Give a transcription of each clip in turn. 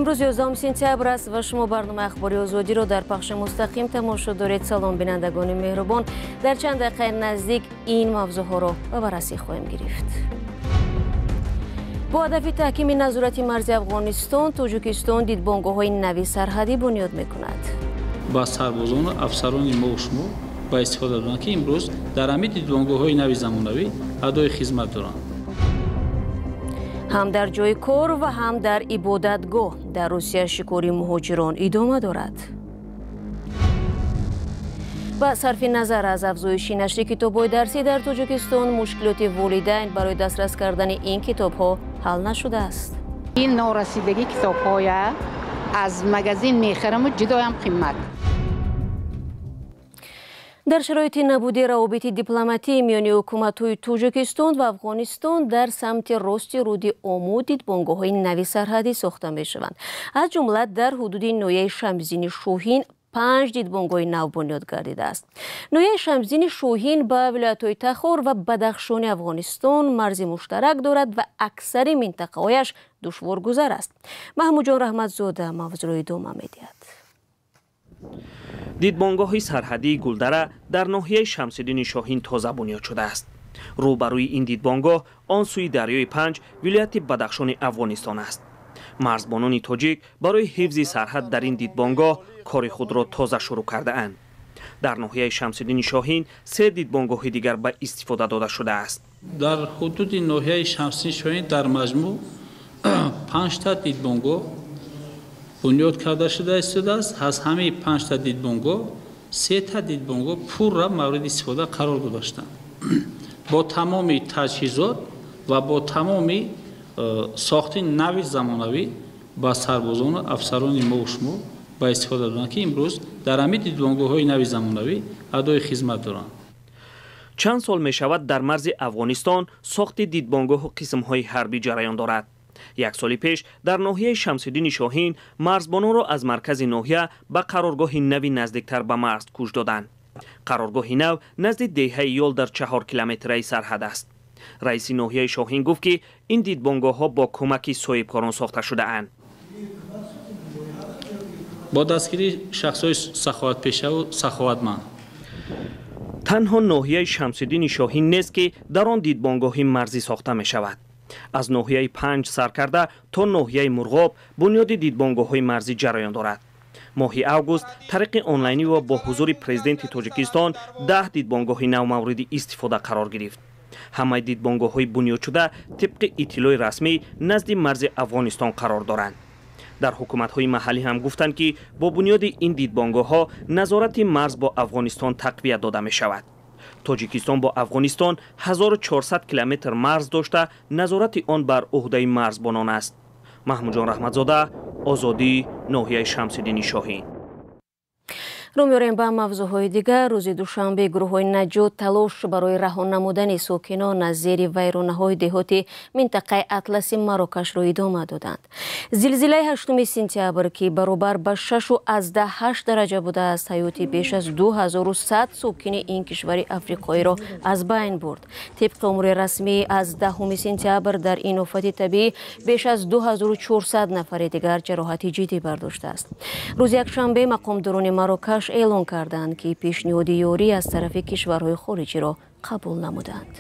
Имрӯз 11 сентябр аст ва шумо барномаи ахбори озодиро дар пахши мустақим тамошо доред. Салом бинандагони меҳрубон. Дар чанд дақиқаи наздик ин мавзӯъҳоро ба баррасӣ хоҳем гирифт. Бо ҳадафи таҳкими назорати марзи Афғонистон, Тоҷикистон дидбонгоҳҳои нави сарҳадӣ бунёд мекунад. Ба сарбозону афсарони мо шумо ба истифода доданд, ки имрӯз дар ҳамин дидбонгоҳҳои нави замонавӣ адои хизмат доранд. Ҳам дар ҷои кор ва ҳам дар ибодатгоҳ дар Русия шикори муҳоҷирон идома дорад. Ба сарфи назар аз афзоиши нашри китобҳои дарсӣ дар Тоҷикистон, мушкилоти волидайн барои дастрас кардани ин китобҳо ҳал нашудааст. Ин норасидагии китобҳоя аз магазин мехараму ҷудоям қимат. Дар шароити набуди равобити дипломатӣ миёни ҳукуматҳои Тоҷикистон ва Афғонистон дар самти рости руди Ому дидбонгоҳҳои нави сарҳадӣ сохта мешаванд. Аз ҷумла дар ҳудуди ноҳияи Шамсиддини Шоҳин 5 дидбонгоҳи нав бунёд гардидааст. Ноҳияи Шамсиддини Шоҳин ба вилоятҳои Тахор ва Бадахшони Афғонистон марзи муштарак дорад ва аксари минтақаҳояш душворгузар аст. Маҳмудҷон Раҳматзода мавзӯъро идома медиҳад. Дидбонгоҳи сарҳадии Гулдара дар ноҳияи Шамсиддини Шоҳин тоза бунёд шудааст. Рӯбарӯи ин дидбонгоҳ он сӯи дарёи Панҷ вилояти Бадахшони Афғонистон аст. Марзбонони тоҷик барои ҳифзи сарҳад дар ин дидбонгоҳ кори худро тоза шурӯъ кардаанд. Дар ноҳияи Шамсиддини Шоҳин 3 дидбонгоҳи дигар ба истифода дода шудааст. Дар ҳудуди ноҳияи Шамсиддини Шоҳин дар маҷмӯъ 5 та дидбонгоҳ бунёд карда шуда истодааст. Аз ҳамаи 5 та дидбонгоҳ 3 та дидбонгоҳ пурра мавриди истифода қарор дода шуданд. Бо тамоми таҷҳизот ва бо тамоми сохти нави замонавӣ ба сарбозону афсарони мо шумо ба истифода доданд, ки имрӯз дар ҳамин дидбонгоҳҳои нави замонавӣ адои хизмат доранд. Чанд сол мешавад дар марзи Афғонистон сохти дидбонгоҳу қисмҳои ҳарбӣ ҷараён дорад. Як соли пеш дар ноҳияи Шамсиддини Шоҳин марзбононро аз маркази ноҳия ба қароргоҳи нави наздиктар ба марз кӯч доданд. Қароргоҳи нав назди деҳаи Ёл дар 4 километраи сарҳад аст. Раиси ноҳияи Шоҳин гуфт, ки ин дидбонгоҳҳо бо кӯмаки соҳибкорон сохта шудаанд. Бо дастгирии шахсҳои саховатпешаву саховатманд. Танҳо ноҳияи Шамсиддини Шоҳин нест, ки дар он дидбонгоҳи марзӣ сохта мешавад. Аз ноҳияи Панҷ сар карда то ноҳияи Мурғоб бунёди дидбонгоҳҳои марзӣ ҷараён дорад. Моҳи август тариқи онлайнӣ ва бо ҳузури президенти Тоҷикистон 10 дидбонгоҳи нав мавриди истифода қарор гирифт. Ҳамаи дидбонгоҳҳои бунёдшуда тибқи иттилои расмӣ назди марзи Афғонистон қарор доранд. Дар ҳукуматҳои маҳаллӣ ҳам гуфтанд, ки бо бунёди ин дидбонгоҳҳо назорати марз бо Афғонистон тақвият дода мешавад. Тоҷикистон бо Афғонистон 1400 километр марз дошта, назорати он бар уҳдаи марзбонон аст. Маҳмудҷон Раҳматзода, Озодӣ, ноҳияи Шамсиддини Шоҳин. Рӯ меорем ба мавзӯъҳои дигар. Рӯзи душанбе гурӯҳҳои наҷот талош барои раҳо намудани сокинон аз зери вайронаҳои деҳоти минтақаи Атласи Марокашро идома доданд. Зилзилаи 8 сентябр, ки баробар ба 6,8 дараҷа будааст, ҳаёти беш аз 2100 сокини ин кишвари африқоиро аз байн бурд. Тибқи омори расмӣ аз 10 сентябр дар ин офати табиӣ беш аз 2400 нафари дигар ҷароҳати ҷиддӣ бардоштааст. Рӯзи якшанбе мақомдорони Марокаш эълон карданд, ки пешниҳоди ёрӣ аз тарафи кишварҳои хориҷиро қабул намуданд.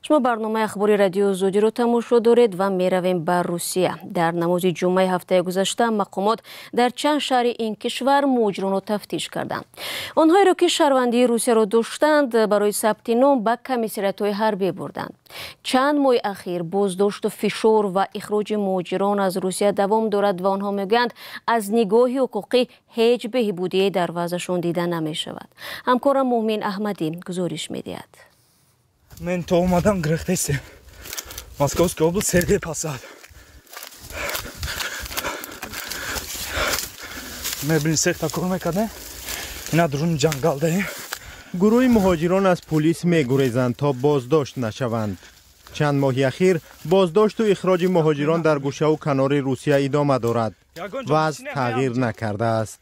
Шумо барномаи ахбори радиои Озодиро тамошо доред ва меравем ба Русия. Дар намози ҷумъаи ҳафтаи гузашта мақомот дар чанд шаҳри ин кишвар муҳоҷиронро тафтиш карданд. Онҳоеро, ки шаҳрвандии Русияро доштанд, барои сабти ном ба комиссариятҳои ҳарбӣ бурданд. Чанд моҳи ахир боздошту фишор ва ихроҷи муҳоҷирон аз Русия давом дорад ва онҳо мегӯянд, аз нигоҳи ҳуқуқӣ ҳеҷ беҳбудие дар вазъашон дида намешавад. Ҳамкорам Муъмин Аҳмадӣ гузориш медиҳад. Мен то омадам гирехтесем. Московская область, Сергей Посад. Мебелни цехта кор мекардем. Ина дуруни ҷангал даем. Гурӯҳи муҳоҷирон аз пулис мегурезанд, то боздошт нашаванд. Чанд моҳи ахир боздошту ихроҷи муҳоҷирон дар гӯшаву канори Русия идома дорад. Вазъ тағйир накардааст.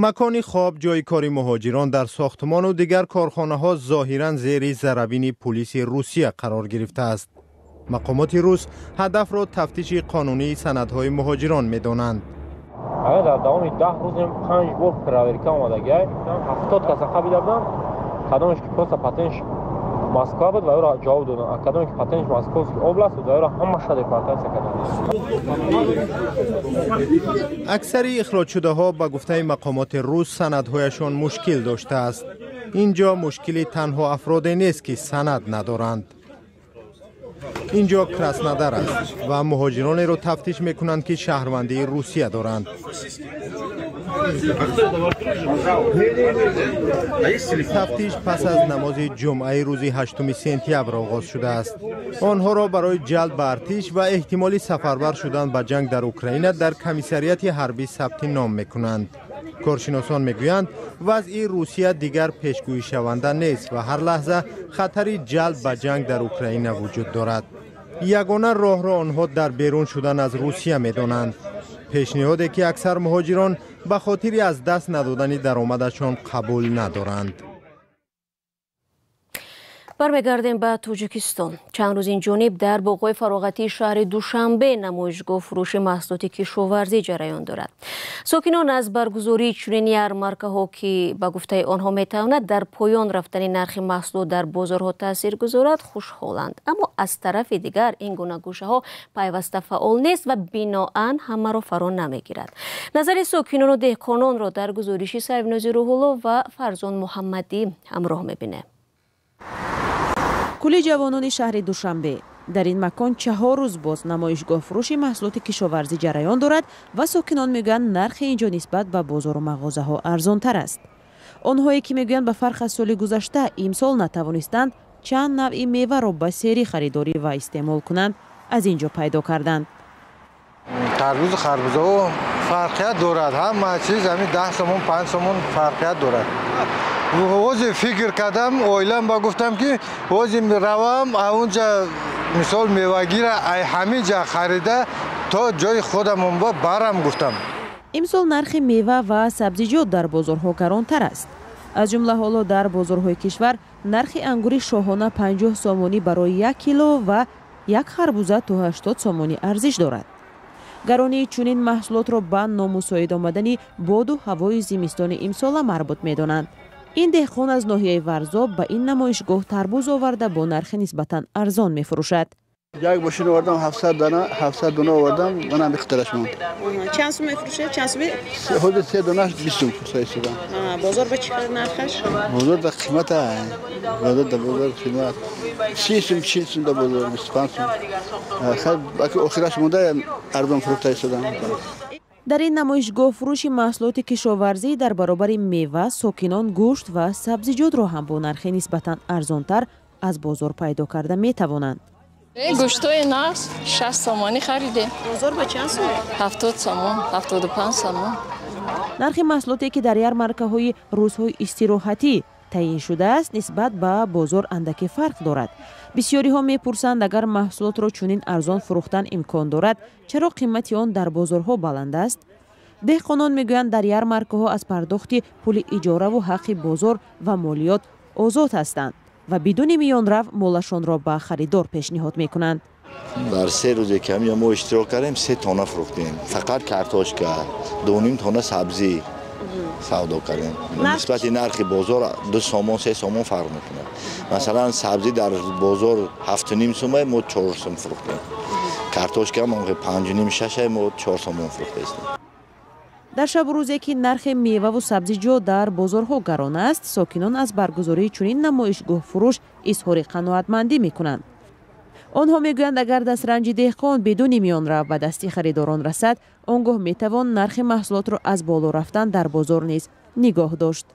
Макони хоб, ҷои кори муҳоҷирон дар сохтмону дигар корхонаҳо зоҳиран зери зарабини пулиси Русия қарор гирифтааст. Мақомоти рус ҳадафро тафтиши қонунии санадҳои муҳоҷирон медонанд. Агар дар давоми 10 рӯз 5 бор проверка омадагиай, 70 каса қабида буданд, кадомеш ки просто патентш Москва буд ва ӯро ҷавоб доданд, а кадоме ки патентш Московский область буд ва ӯро ҳамаша депортатсия карданд. Аксари ихроҷшудаҳо ба гуфтаи мақомоти рус санадҳояшон мушкил доштааст. Ин ҷо мушкили танҳо афроде нест, ки санад надоранд. Ин ҷо Краснодар аст ва муҳоҷиронеро тафтиш мекунанд, ки шаҳрвандии Русия доранд. Тафтиш пас аз намози ҷумъаи рӯзи 8 сентябр оғоз шудааст. Онҳоро барои ҷалб ба артиш ва эҳтимоли сафарбар шудан ба ҷанг дар Украина дар комиссарияти ҳарбӣ сабти ном мекунанд. Коршиносон мегӯянд, вазъи Русия дигар пешгӯишаванда нест ва ҳар лаҳза хатари ҷалб ба ҷанг дар Украина вуҷуд дорад. Ягона роҳро онҳо дар берун шудан аз Русия медонанд. Пешниҳоде ки аксар муҳоҷирон ба хотири аз даст надодани даромадашон қабул надоранд. Бармегардем ба Тоҷикистон. Чанд рӯз ин ҷониб дар боғҳои фароғатии шаҳри Душанбе намоишгоҳ фурӯши маҳсулоти кишоварзӣ ҷараён дорад. Сокинон аз баргузории чунин ярмаркаҳо, ки ба гуфтаи онҳо метавонад дар поён рафтани нархи маҳсулот дар бозорҳо таъсир гузорад, хушҳоланд. Аммо аз тарафи дигар ин гуна гӯшаҳо пайваста фаъол нест ва биноан ҳамаро фаро намегирад. Назари сокинону деҳқононро дар гузориши Сайфнози Рӯҳулло ва Фарзон Муҳаммадӣ ҳамроҳ мебинем. Кули ҷавонони шаҳри Душанбе. Дар ин макон 4 рӯз боз намоишгоҳ фурӯши маҳсулоти кишоварзӣ ҷараён дорад ва сокинон мегӯянд, нархи инҷо нисбат ба бозору мағозаҳо арзонтар аст. Онҳое ки мегӯянд, ба фарқ аз соли гузашта имсол натавонистанд чанд навъи меваро ба серӣ харидорӣ ва истеъмол кунанд, аз ин ҷо пайдо карданд. Тарбузу харбузаҳо фарқият дорад. Ҳама чиз ҳамин 10 сомон, 5 сомон фарқият дорад. Ҳозир фикр кардам, оилам ба гуфтам, ки ҳозир равам аунҷа, мисол мевагира ай ҳамин ҷа харида то ҷои худамон ба барам гуфтам. Имсол нархи мева ва сабзиҷот дар бозорҳо гаронтар аст. Аз ҷумла ҳоло дар бозорҳои кишвар нархи ангури шоҳона 50 сомонӣ барои 1 кило ва як харбуза то 80 сомонӣ арзиш дорад. Гаронии чунин маҳсулотро ба номусоид омадани боду ҳавои зимистони имсола марбут медонанд. Ин деҳқон аз ноҳияи Варзоб ба ин намоишгоҳ тарбуз оварда бо нархи нисбатан арзон мефурӯшад. Як мошин овардам, 700 дона, 700 дона овардам, манам ихтираш монд. Чанд сум мефурӯшед? Чанд сум? Ҳозир 3 донаш 20 сум фурӯшта истодам. Бозор ба чӣ қадар нархаш? Бозор да қимат ай. Бозор да бозор қимат. 30 сум, 40 сум да бозор, 25 сум. Хай, аки охираш монда арзон фурӯхта истодам. Дар ин намоишгоҳ фурӯши маҳсулоти кишоварзӣ дар баробари мева, сокинон гӯшт ва сабзиҷотро ҳам бо нархи нисбатан арзонтар аз бозор пайдо карда метавонанд. Гӯштҳои нағз 60 сомонӣ харидем. Бозор ба чанд сум? 70 сомон, 75 сомон. Нархи маҳсулоте ки дар ярмаркаҳои рӯзҳои истироҳатӣ таъин шудааст, нисбат ба бозор андаке фарқ дорад. Бисёриҳо мепурсанд, агар маҳсулотро чунин арзон фурӯхтан имкон дорад, чаро қимати он дар бозорҳо баланд аст? Деҳқонон мегӯянд, дар ярмаркаҳо аз пардохти пули иҷораву ҳаққи бозор ва молиёт озод ҳастанд ва бидуни миёнрав молашонро ба харидор пешниҳод мекунанд. Дар 3 рӯзе ки ҳамин мо иштирок кардем, 3 тонна фурӯхтем. Фақат картошка, 2.5 тонна сабзӣ савдо кардем. Нисбати нархи бозор 2 сомон, 3 сомон фарқ мекунад. Масалан, сабзӣ дар бозор 7.5 сум, мо 4 сум фурӯхтем. Картошка ҳам 5.5, 6, мо 4 сомон фурӯхтаистем. Дар шабу рӯзе ки нархи меваву сабзиҷот дар бозорҳо гарон аст, сокинон аз баргузории чунин намоишгоҳ фурӯш изҳори қаноатмандӣ мекунанд. Онҳо мегӯянд, агар дастранҷи деҳқон бидуни миёнрав ба дасти харидорон расад, он гоҳ метавон нархи маҳсулотро аз боло рафтан дар бозор низ нигоҳ дошт.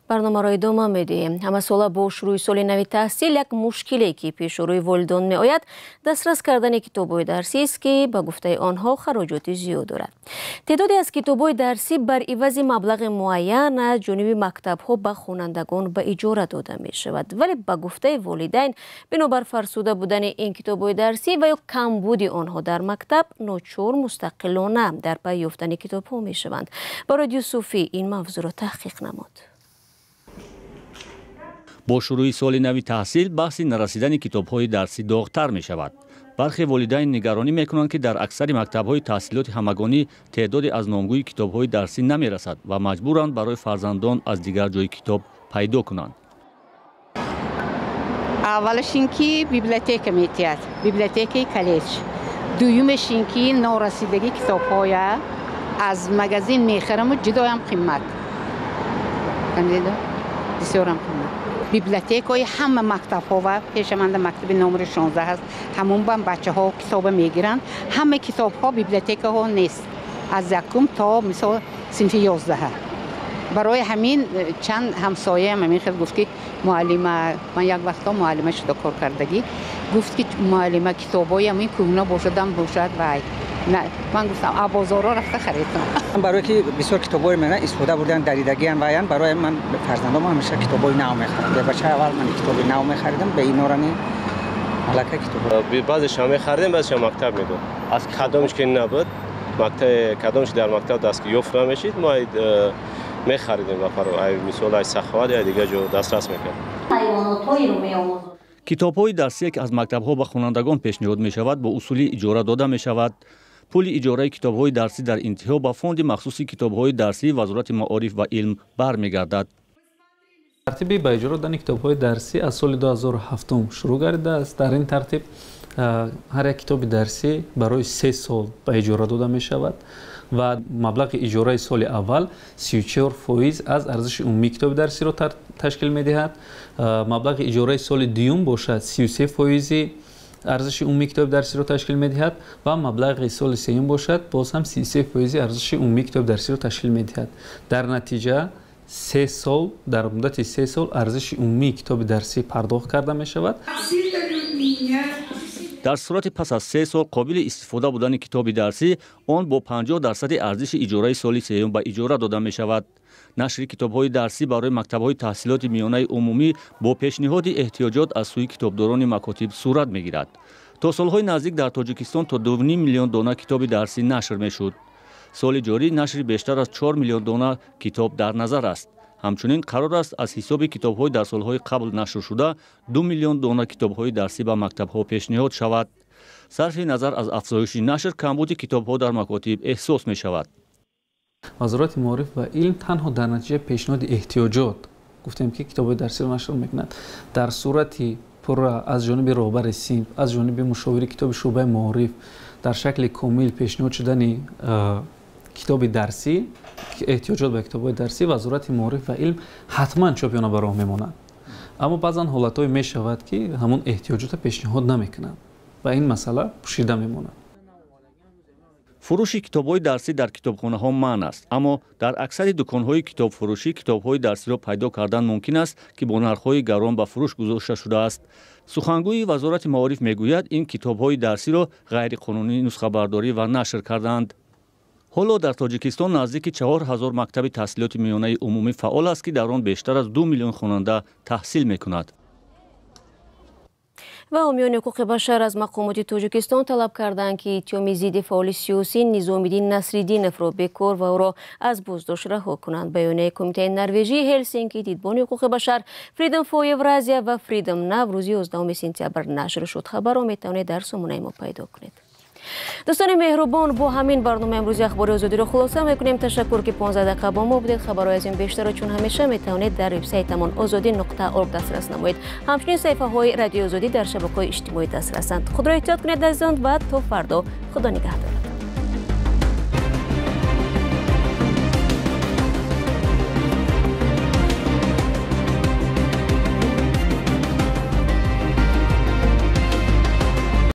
Барномаро идома медиҳем. Ҳамасола бо шурӯи соли нави таҳсил як мушкиле ки пеши рӯи волидон меояд, дастрас кардани китобҳои дарсист, ки ба гуфтаи онҳо хароҷоти зиёд дорад. Теъдоде аз китобҳои дарсӣ бар ивази маблағи муайян аз ҷониби мактабҳо ба хонандагон ба иҷора дода мешавад. Вале ба гуфтаи волидайн, бинобар фарсуда будани ин китобҳои дарсӣ ва ё камбуди онҳо дар мактаб, ночор мустақилона дар пай ёфтани китобҳо мешаванд. Барои Юсуфӣ ин мавзӯъро таҳқиқ намуд. Бо шурӯи соли нави таҳсил баҳси нарасидани китобҳои дарсӣ доғтар мешавад. Бархе волидайн нигаронӣ мекунанд, ки дар аксари мактабҳои таҳсилоти ҳамагонӣ теъдоде аз номгӯи китобҳои дарсӣ намерасад ва маҷбуранд барои фарзандон аз дигар ҷой китоб пайдо кунанд. Аввалаш ин ки библиотека метиҳад, библиотекаи коллеҷ. Дуюмаш ин ки норасидагии китобҳоя аз магазин мехараму ҷудоям қимат, бисёрам қимат. Библиотекаҳои ҳама мактабҳо ва пешаманда мактаби номери 16 ҳаст, ҳамон бам бачаҳо китоба мегиранд. Ҳама китобҳо библиотекаҳо нест, аз якум то мисол синфи 11. Барои ҳамин чанд ҳамсояам ҳамин хел гуфт, ки муаллима, ман як вақтҳо муаллима шуда кор кардагӣ, гуфт ки муаллима, китобҳои ҳамин кӯҳна бошадам бошад. Вай, ман гуфтам, а бозорҳо рафта харидам. Барое ки бисёр китобҳои мена истифода бурдан, даридагиам ваян. Барои ман фарзандом ҳамеша китобҳои нав мехарам. Ба бача аввал ман китоби нав мехаридам, ба инорани аллакай китоб. Баъзеша мехаридем, баъзеша мактаб медод. Аз кадомш ки набуд, кадомш дар мактаб даст ёфт намешид, мо мехаридем ва мисол ай Саховат ё дигар ҷо дастрас мекардем. Китобҳои дарсие ки аз мактабҳо ба хонандагон пешниҳод мешавад, бо усули иҷора дода мешавад. Пули иҷораи китобҳои дарсӣ дар интиҳо ба фонди махсуси китобҳои дарсии Вазорати маориф ва илм бармегардад. Тартиби ба иҷора додани китобҳои дарсӣ аз соли 2007 шурӯъ гардидааст. Дар ин тартиб ҳар як китоби дарсӣ барои 3 сол ба иҷора дода мешавад ва маблағи иҷораи соли аввал 34% аз арзиши умумии китоби дарсиро ташкил медиҳад. Маблағи иҷораи соли дуюм бошад 33% арзиши умумии китоби дарсиро ташкил медиҳад ва маблағи соли сеюм бошад боз ҳам 33% арзиши умумии китоби дарсиро ташкил медиҳад. Дар натиҷа 3 сол, дар муддати 3 сол арзиши умумии китоби дарсӣ пардохт карда мешавад. Дар сурати пас аз 3 сол қобили истифода будани китоби дарсӣ, он бо 50% арзиши иҷораи соли сеюм ба иҷора дода мешавад. Нашри китобҳои дарсӣ барои мактабҳои таҳсилоти миёнаи умумӣ бо пешниҳоди эҳтиёҷот аз сӯи китобдорони макотиб сурат мегирад. То солҳои наздик дар Тоҷикистон то 2,5 миллион дона китоби дарсӣ нашр мешуд. Соли ҷорӣ нашри бештар аз 4 миллион дона китоб дар назар аст. Ҳамчунин қарор аст аз ҳисоби китобҳои дар солҳои қабл нашр шуда 2 миллион дона китобҳои дарсӣ ба мактабҳо пешниҳод шавад. Сарфи назар аз афзоиши нашр, камбуди китобҳо дар макотиб эҳсос мешавад. Вазорати маориф ва илм танҳо дар натиҷаи пешниҳоди эҳтиёҷот, гуфтем ки китобҳои дарсиро нашр мекунад, дар сурати пурра аз ҷониби роҳбари синф, аз ҷониби мушовири китоби шӯъбаи маориф дар шакли комил пешниҳод шудани китоби дарсӣ, эҳтиёҷот ба китобҳои дарсӣ, Вазорати маориф ва илм ҳатман чопи онро ба роҳ мемонад. Аммо баъзан ҳолатҳое мешавад, ки ҳамон эҳтиёҷотро пешниҳод намекунанд ва ин масъала пӯшида мемонад. Фурӯши китобҳои дарсӣ дар китобхонаҳо манъ аст, аммо дар аксари дуконҳои китобфурӯшӣ китобҳои дарсиро пайдо кардан мумкин аст, ки бо нархҳои гарон ба фурӯш гузошта шудааст. Сухангӯи Вазорати маориф мегӯяд, ин китобҳои дарсиро ғайриқонунӣ нусхабардорӣ ва нашр карданд. Ҳоло дар Тоҷикистон наздики 4000 мактаби таҳсилоти миёнаи умумӣ фаъол аст, ки дар он бештар аз 2 миллион хонанда таҳсил мекунад. Ва ҳомиёни ҳуқуқи башар аз мақомоти Тоҷикистон талаб карданд, ки иттиҳоми зидди фаъоли сиёсӣ Низомиддин Насриддиновро бекор ва ӯро аз боздошт раҳо кунанд. Баёнияи Кумитаи Норвежии Ҳелсинки, Дидбони ҳуқуқи башар, Freedom for Eurasia ва Freedom Now рӯзи 11 сентябр нашр шуд. Хабарро метавонед дар сомонаи мо пайдо кунед. Дӯстони меҳрубон, бо ҳамин барнома имрӯзи Ахбори Озодиро хулоса мекунем. Ташаккур, ки 15 дақиқа бо мо будед. Хабарҳои аз ин бештарро чун ҳамеша метавонед дар вебсайтамон озодӣ.орг дастрас намоед. Ҳамчунин саҳифаҳои Радиои Озодӣ дар шабакаҳои иҷтимоӣ дастрасанд. Худро эҳтиёт кунед азизон ва то фардо. Худо нигаҳдор.